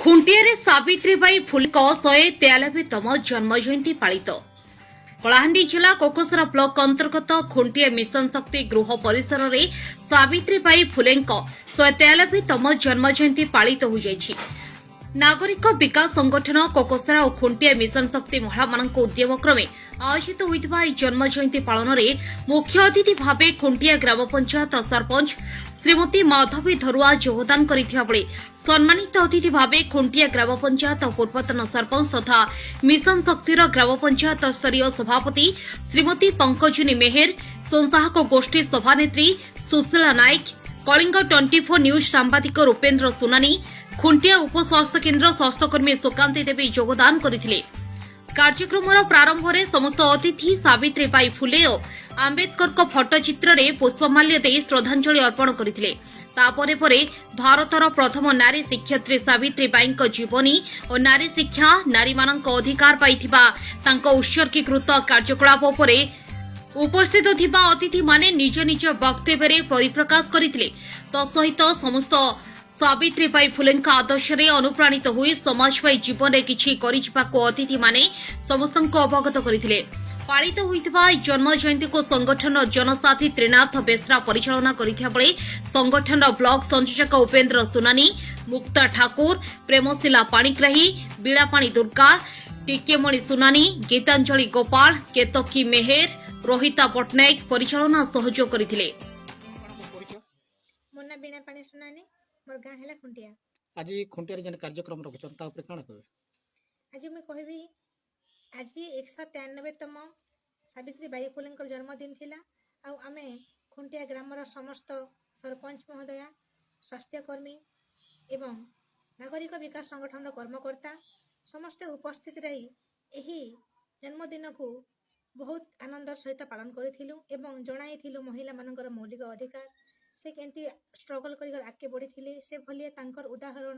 ଖୁଣ୍ଟିଆରେ ସାବିତ୍ରୀବାଇ ଫୁଲେଙ୍କ 193ତମ ଜନ୍ମ ଜୟନ୍ତୀ ପାଳିତ। କଳାହାଣ୍ଡି ଜିଲ୍ଲା କୋକସରା ବ୍ଲକ ଅନ୍ତର୍ଗତ ଖୁଣ୍ଟିଆ ମିଶନ ଶକ୍ତି ଗୃହ ପରିସରରେ ସାବିତ୍ରୀବାଇ ଫୁଲେଙ୍କ 193ତମ ଜନ୍ମ ଜୟନ୍ତୀ ପାଳିତ ହୋଇଯାଇଛି। ନାଗରିକ ବିକାଶ ସଂଗଠନ କୋକସରା ଓ ଖୁଣ୍ଟିଆ ମିଶନ ଶକ୍ତି ମହିଳାମାନଙ୍କ ଉଦ୍ୟମ କ୍ରମେ ଆୟୋଜିତ ହୋଇଥିବା ଏହି ଜନ୍ମ ଜୟନ୍ତୀ ପାଳନରେ ମୁଖ୍ୟ ଅତିଥି ଭାବେ ଖୁଣ୍ଟିଆ ଗ୍ରାମ ପଞ୍ଚାୟତ ସରପଞ୍ଚ ଶ୍ରୀମତୀ ମାଧବୀ ଧରୁଆ ଯୋଗଦାନ କରିଥିବା ବେଳେ ସମ୍ମାନିତ ଅତିଥି ଭାବେ ଖୁଣ୍ଟିଆ ଗ୍ରାମ ପଞ୍ଚାୟତ ପୂର୍ବତନ ସରପଞ୍ଚ ତଥା ମିଶନ ଶକ୍ତିର ଗ୍ରାମ ପଞ୍ଚାୟତ ସ୍ତରୀୟ ସଭାପତି ଶ୍ରୀମତୀ ପଙ୍କଜିନୀ ମେହେର, ସ୍ୱୟଂସହାୟକ ଗୋଷ୍ଠୀ ସଭାନେତ୍ରୀ ସୁଶୀଳା ନାୟକ, କଳିଙ୍ଗ 24 ନ୍ୟୁଜ୍ ସାମ୍ବାଦିକ ରୂପେନ୍ଦ୍ର ସୁନାନୀ, ଖୁଣ୍ଟିଆ ଉପସ୍ୱାସ୍ଥ୍ୟ କେନ୍ଦ୍ର ସ୍ୱାସ୍ଥ୍ୟକର୍ମୀ ସୁକାନ୍ତି ଦେବୀ ଯୋଗଦାନ କରିଥିଲେ। କାର୍ଯ୍ୟକ୍ରମର ପ୍ରାରମ୍ଭରେ ସମସ୍ତ ଅତିଥି ସାବିତ୍ରୀବାଇ ଫୁଲେ ଓ ଆମ୍ବେଦକରଙ୍କ ଫଟୋଚିତ୍ରରେ ପୁଷ୍ପମାଲ୍ୟ ଦେଇ ଶ୍ରଦ୍ଧାଞ୍ଜଳି ଅର୍ପଣ କରିଥିଲେ। ତାପରେ ପରେ ଭାରତର ପ୍ରଥମ ନାରୀ ଶିକ୍ଷୟିତ୍ରୀ ସାବିତ୍ରୀବାଇଙ୍କ ଜୀବନୀ ଓ ନାରୀ ଶିକ୍ଷା, ନାରୀମାନଙ୍କ ଅଧିକାର ପାଇଥିବା ତାଙ୍କ ଉତ୍ସର୍ଗୀକୃତ କାର୍ଯ୍ୟକଳାପ ଉପରେ ଉପସ୍ଥିତ ଥିବା ଅତିଥିମାନେ ନିଜ ନିଜ ବକ୍ତବ୍ୟରେ ପରିପ୍ରକାଶ କରିଥିଲେ। ତତ୍ସହିତ ସମସ୍ତ ସାବିତ୍ରୀବାଇ ଫୁଲେଙ୍କ ଆଦର୍ଶରେ ଅନୁପ୍ରାଣିତ ହୋଇ ସମାଜ ପାଇଁ ଜୀବନରେ କିଛି କରିଯିବାକୁ ଅତିଥିମାନେ ସମସ୍ତଙ୍କୁ ଅବଗତ କରିଥିଲେ। ପାଳିତ ହୋଇଥିବା ଏହି ଜନ୍ମ ଜୟନ୍ତୀକୁ ସଂଗଠନର ଜନସାଥୀ ତ୍ରିନାଥ ବେଶ୍ରା ପରିଚାଳନା କରିଥିବା ବେଳେ ସଂଗଠନର ବ୍ଲକ ସଂଯୋଜକ ଉପେନ୍ଦ୍ର ସୁନାନୀ, ମୁକ୍ତା ଠାକୁର, ପ୍ରେମଶିଲା ପାଣିଗ୍ରାହୀ, ବୀଣାପାଣି ଦୁର୍ଗା, ଟିକେମଣି ସୁନାନୀ, ଗୀତାଞ୍ଜଳି ଗୋପାଳ, କେତକୀ ମେହେର, ରୋହିତା ପଟ୍ଟନାୟକ ପରିଚାଳନା ସହଯୋଗ କରିଥିଲେ। ଆପଣଙ୍କ ପରିଚୟ? ମୋ ନାଁ ବୀଣାପାଣି ସୁନାନୀ। ମୋର ଗାଁ ହେଲା ଖୁଣ୍ଟିଆ। ଆଜି ଖୁଣ୍ଟିଆରେ ଯେନ୍ କାର୍ଯ୍ୟକ୍ରମ ରଖିଛନ୍, ତା ଉପରେ କାଣା କହିବେ? ଆଜି ମୁଁ କହିବି, ଆଜି 193ତମ ସାବିତ୍ରୀ ବାଇ ଫୁଲେଙ୍କର ଜନ୍ମଦିନ ଥିଲା। ଆଉ ଆମେ ଖୁଣ୍ଟିଆ ଗ୍ରାମର ସମସ୍ତ ସରପଞ୍ଚ ମହୋଦୟା, ସ୍ୱାସ୍ଥ୍ୟକର୍ମୀ ଏବଂ ନାଗରିକ ବିକାଶ ସଂଗଠନର କର୍ମକର୍ତ୍ତା ସମସ୍ତେ ଉପସ୍ଥିତ ରହି ଏହି ଜନ୍ମଦିନକୁ ବହୁତ ଆନନ୍ଦର ସହିତ ପାଳନ କରିଥିଲୁ ଏବଂ ଜଣାଇଥିଲୁ ମହିଳାମାନଙ୍କର ମୌଳିକ ଅଧିକାର, ସେ କେମିତି ଷ୍ଟ୍ରଗଲ୍ କରିକି ଆଗକେ ବଢ଼ିଥିଲେ, ସେ ଭଳିଆ ତାଙ୍କର ଉଦାହରଣ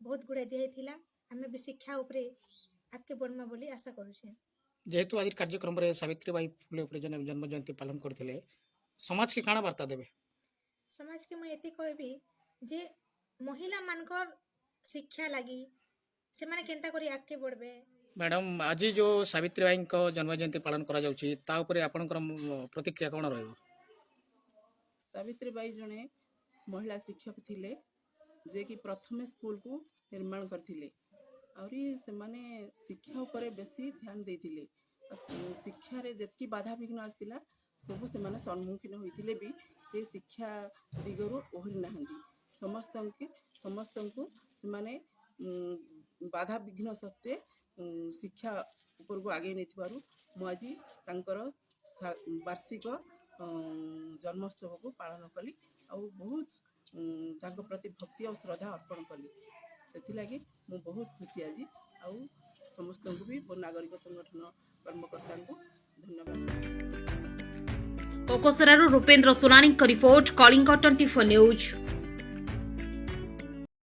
ବହୁତ ଗୁଡ଼ାଏ ଦିଆହେଇଥିଲା। ଆମେ ବି ଶିକ୍ଷା ଉପରେ ଆଗକେ ବଢ଼ମା ବୋଲି ଆଶା କରୁଛେ। ଯେହେତୁ ଆଜି କାର୍ଯ୍ୟକ୍ରମରେ ସାବିତ୍ରୀବାଇ ଫୁଲେ ଉପରେ ଯେନ୍ ଜନ୍ମ ଜୟନ୍ତୀ ପାଳନ କରିଥିଲେ, ସମାଜକେ କାଣା ବାର୍ତ୍ତା ଦେବେ? ସମାଜକେ ମୁଇଁ ଏତିକି କହିବି ଯେ ମହିଳାମାନଙ୍କର ଶିକ୍ଷା ଲାଗି ସେମାନେ କେନ୍ତା କରି ଆଗକେ ବଢ଼ବେ। ମ୍ୟାଡ଼ାମ, ଆଜି ଯେଉଁ ସାବିତ୍ରୀବାଇଙ୍କ ଜନ୍ମ ଜୟନ୍ତୀ ପାଳନ କରାଯାଉଛି, ତା ଉପରେ ଆପଣଙ୍କର ପ୍ରତିକ୍ରିୟା କ'ଣ ରହିବ? ସାବିତ୍ରୀବାଇ ଜଣେ ମହିଳା ଶିକ୍ଷକ ଥିଲେ, ଯିଏକି ପ୍ରଥମେ ସ୍କୁଲକୁ ନିର୍ମାଣ କରିଥିଲେ। ଆହୁରି ସେମାନେ ଶିକ୍ଷା ଉପରେ ବେଶୀ ଧ୍ୟାନ ଦେଇଥିଲେ। ଆଉ ଶିକ୍ଷାରେ ଯେତିକି ବାଧାବିଘ୍ନ ଆସିଥିଲା, ସବୁ ସେମାନେ ସମ୍ମୁଖୀନ ହୋଇଥିଲେ ବି ସେ ଶିକ୍ଷା ଦିଗରୁ ଓହରି ନାହାନ୍ତି। ସମସ୍ତଙ୍କୁ ସେମାନେ ବାଧାବିଘ୍ନ ସତ୍ତ୍ୱେ ଶିକ୍ଷା ଉପରକୁ ଆଗେଇ ନେଇଥିବାରୁ ମୁଁ ଆଜି ତାଙ୍କର ବାର୍ଷିକ ଜନ୍ମୋତ୍ସବକୁ ପାଳନ କଲି ଆଉ ବହୁତ ତାଙ୍କ ପ୍ରତି ଭକ୍ତି ଆଉ ଶ୍ରଦ୍ଧା ଅର୍ପଣ କଲି। ସେଥିଲାଗି ମୁଁ ବହୁତ ଖୁସି ଆଜି। ଆଉ ସମସ୍ତଙ୍କୁ ବି ମୋ ନାଗରିକ ସଂଗଠନ କର୍ମକର୍ତ୍ତାଙ୍କୁ ଧନ୍ୟବାଦ। କୋକସରାରୁ ରୂପେନ୍ଦ୍ର ସୁନାନୀଙ୍କ ରିପୋର୍ଟ, କଳିଙ୍ଗ 24 ନ୍ୟୁଜ୍।